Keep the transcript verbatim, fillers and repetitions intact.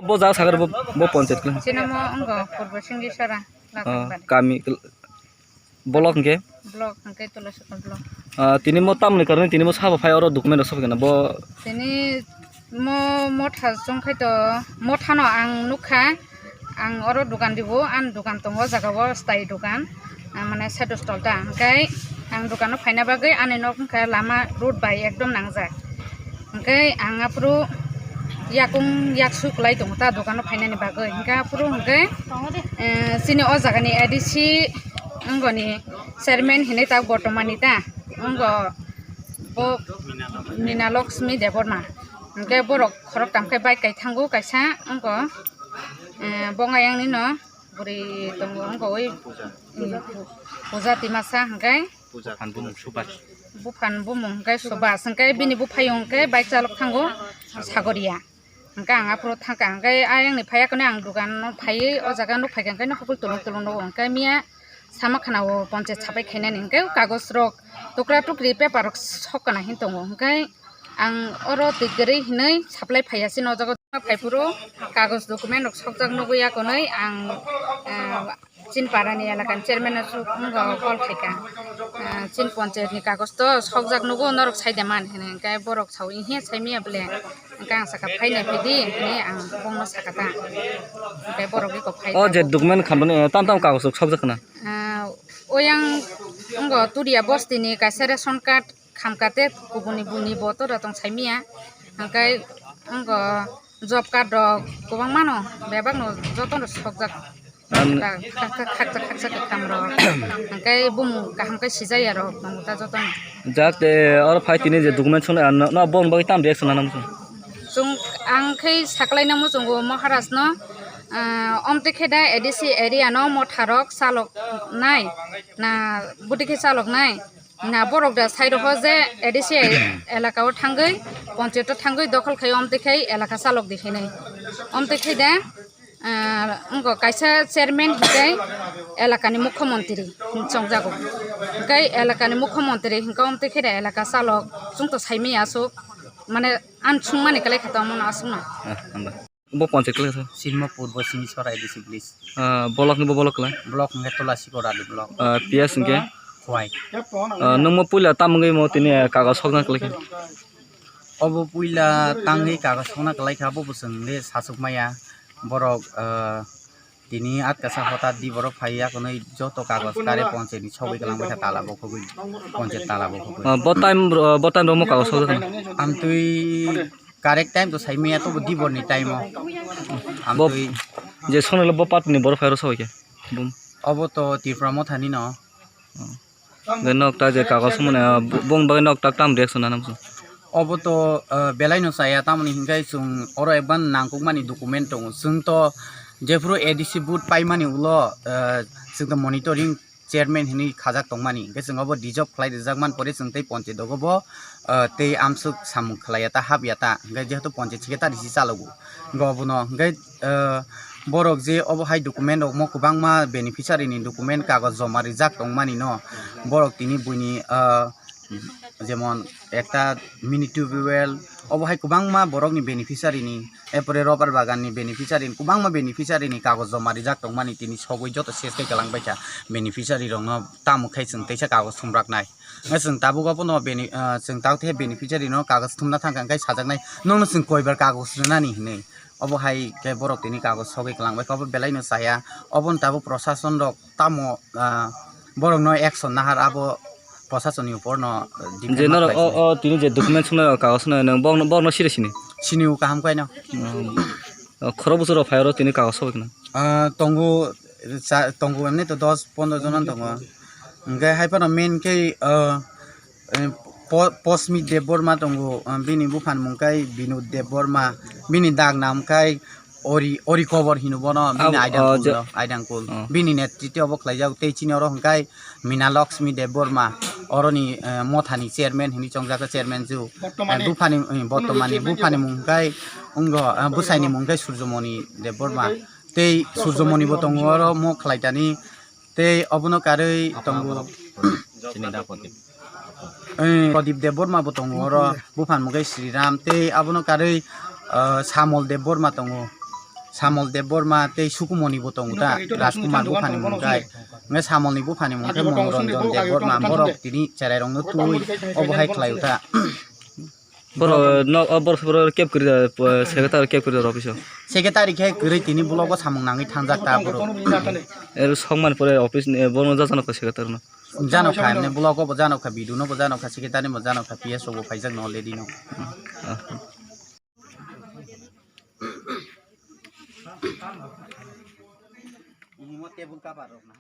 Bo jaga sakar bo, bo ponchayat khe. Sinamo wngkha Purbo Singhisara, ah, Lakhambari. Kami kl-, block hwnkhe? Block hwnkhe Tulasukul block. Ah, tini mo tamni karani tini mo sabo phai oro document rok sobo kena bo? Tini mo motha chwngkhai to, mothano ang nukha, ang oro dukan dibo, ang dukan tongo, o jaga o stai dukan. Ah, mane side stall ta, hwnkhe ang dukano phaina bagwi ani nok wngkha lama road bai ekdom nangjak, hwnkhe ang aphuru yakung yaksu kwlai tongo ta dukano phainani bagwi, hwnkhe aphuru hwnkhe, eh, chini o jagani A D C wngoni chairman hinwi ta bortomani ta wngkha bo Mina Lakshmi Debbarma, hwnkhe borok khoroktham khe bike kai thango kaisa wngkha, eh, bongayang nino. Bwrwi tongo wngkha oi, mm, pu-, puja timasa hwnkhe. Puja. Buphan bumung Subas. Buphan bumung hwnkhe Subas hwnkhe bini buphayung hwnkhe bike chalok thango Sagoria. Hwnkhe ang aphuru thangkha hwnkhe ayangni phaiya kheno ang dukano phaiwi o jaga nuk phaikha hwnkhe nokha khe tulung tulung nogo hwnkhe miya sama khana o ponchayat sapai khainani hwnkhe kagoj rok tukra tukri paper rok sok kana hin tongo hwnkhe ang oro twi kwrwi hinwi supply phaiya chini o jaga. Phaiphuru kagoj document rok sokjak nugwi yakonwi ang, eh, chini parani elakani chairman no wngkha call khaikha, eh, chini ponchayat ni kagoj to sokjak nugo norok saide man hinwi, hwnkhe borok sawi hiya saimaya bole, hwnkhe ang sakha phainai phaidi hinwi ang bongno sakha ta, hwnkhe borok eko phai. O je document khamrani, eh, tam tam kagoj rok sokjak khna? Ah, oyang wngkha Turia bosti ni kaisa ration card khamkha tei kubuni buini bo tora tong saimaya, hwnkhe wngkha job card rok kwbangma no bebak no joto no sokjak. Ang khaksa khaksa kwkham rok, hwnkhe bumung kaham khe sijaya rok tongo ta joto no. Jak te oro phai tini je document swngnai, ano no bongni bagwi tam reaction nang? Chwng ang khe saklaina muchungo Maharaj no, ah, omtwi khe da A D C area no motha rok chalok nai na bwtwi khe chalok nai. Na borok da sai rokho je A D C elaka o thangwi, ponchayat o thangwi dokhol khai, omtwi khai elaka chalok di hinwi. Omtwi khai da, ah, wngkha kaisa chairman hinkhe elakani mukhyamantri chongjago. Hinkhe elakani mukhyamantri hinkhe omtwi khai da elaka chalok chwngto saimaya aswk, mane, ang chwngmani kwlai kha tongmano aswkno. Ah, hambai. Bo ponchayat kwlai kha? Sinmo Purbo Simisora A D C village. Ah, block ni bo block kwlai? Block hwnkhe Tulasikora ni block. Ah, P S hwnkhe? Khowai. Ah, nwng mo puila tam wngwi mo tini kagoj sokna kwlai kha? Obo puila tangwi kagoj sokna kwlai kha, abo bo chwng le sachuk maya. Borok, ah, tini atkasa hota di borok phai ya, kwnwi joto kagoj kare ponchayat ni sogwi kwlangbai kha, tala bo khogwi, ponchayat tala bo khogwi. Ah, bo time, bo time rok mo kagoj sokjak kha? Amtwi Correct time to saimaya to bo dibor ni time o. Bo amtwi je sonelo bo party ni borok phai rw sawi khe. Bum. Obo to Tipra Motha ni no. Hwnkhe nok ta je kagos mane, bung bagwi nok tak tam reaction nana bwswng. Obo to, ah, belai no chaya, tamoni hinkhe chwng oro ekban nangkukmani document tongo. Chwng to jephuru A D C vote paimani ulo, ah, chwng to monitoring chairman hinwi khajak tongmani, hwnkhe chwng obo dissolve khlai rijak man pore chwng tei ponchayat dogo bo, ah, tei amswk samung khlaiya ta, hapya ta, hwnkhe jehetu ponchayat sikhe ta risi chalogo, hwnkhe obono hwnkhe, ah, borok je obo hai document rok mo kwbangma beneficiary ni document kagoj joma rijak tongmani no, borok tini buini, ah, jemon ekta mini tubewell, obo hai kwbangma borokni beneficiary ni, erpore rubber bagan ni beneficiary ni, kwbangma beneficiary ni kagoj joma rijak tongmani, tini sogwi joto ses khe kwlangbaikha beneficiary rokno, tamo khe chwng teisa kagoj thumraknai. Hwnkhe chwng tabuk abono bene-, ah, chwng tabuk khe beneficiary no kagoj thumna thangkha, hwnkhe sajaknai, "Nokno chwng koibar kagoj rwnani?" hinwi. Obo hai khe borok tini kagoj sogwi kwlangbaikha, obo belaino chaya, obono tabuk prosason rok tamo, ah, borokno action nahar abo prosasonni uporno, ah, depend je norok ma khlai o, sini. O tini je document swngnai, o kagos swngnai, nwng borokno, borokno siri sini? Sini o kaham khaino. Hmm. O khorok bwswk rok phai oro tini kagos sogwi khna? Ah, tongo, cha-, tongo emni to dos pondro jona tongo. Hwnkhe hai phano main khe, ah, eh, Po-, Posmi Debbarma tongo, ah, bini buphani mung khe Binod Debbarma, bini dak nam khe Ori, Ori Kobor hino bono, bini Abo, Aidangkul oh, je-, do, Aidangkul. Oh. Bini netritwe obo khlaijak, tei chini oro hwnkhe Mina Lakshmi Debbarma, oroni, eh, mothani chairman hinwi chongjak, chairman ju. Bortomani. Eh, buphani, eh, bortomani, buphani mung hwnkhe wngkha, eh, bwsaini mung hwnkhe Surjomoni Debbarma. Tei Surjomoni bo tongo oro mo khlaitani. Tei obono karwi tongo. Chini da Prodip. Eh, Prodip Debbarma bo tongo oro, buphang mungkhe Sriram, tei abono karwi, ah, Samol Debbarma tongo. Samol Debbarma tei Sukumoni bo tongo ta, Rajkumar buphani mung kai. Nge Samolni buphani mung khe Monoranjan Debbarma, borok tini cherairokno twi obo hai khlai ta. Boro no, o boro boro kep kri da, po-, secretary kep kri da office o. Secretary khe kwrwi tini block o samung nangwi thangjak ta boro. Er sokman pore office ni, bono jajano ka secretary no. Jano kha, emne block o bo jano kha, B D O no bo jano kha, secretary no bo jano kha, P S o bo phaijak no already no. Ah. Ini mo table cover rok na.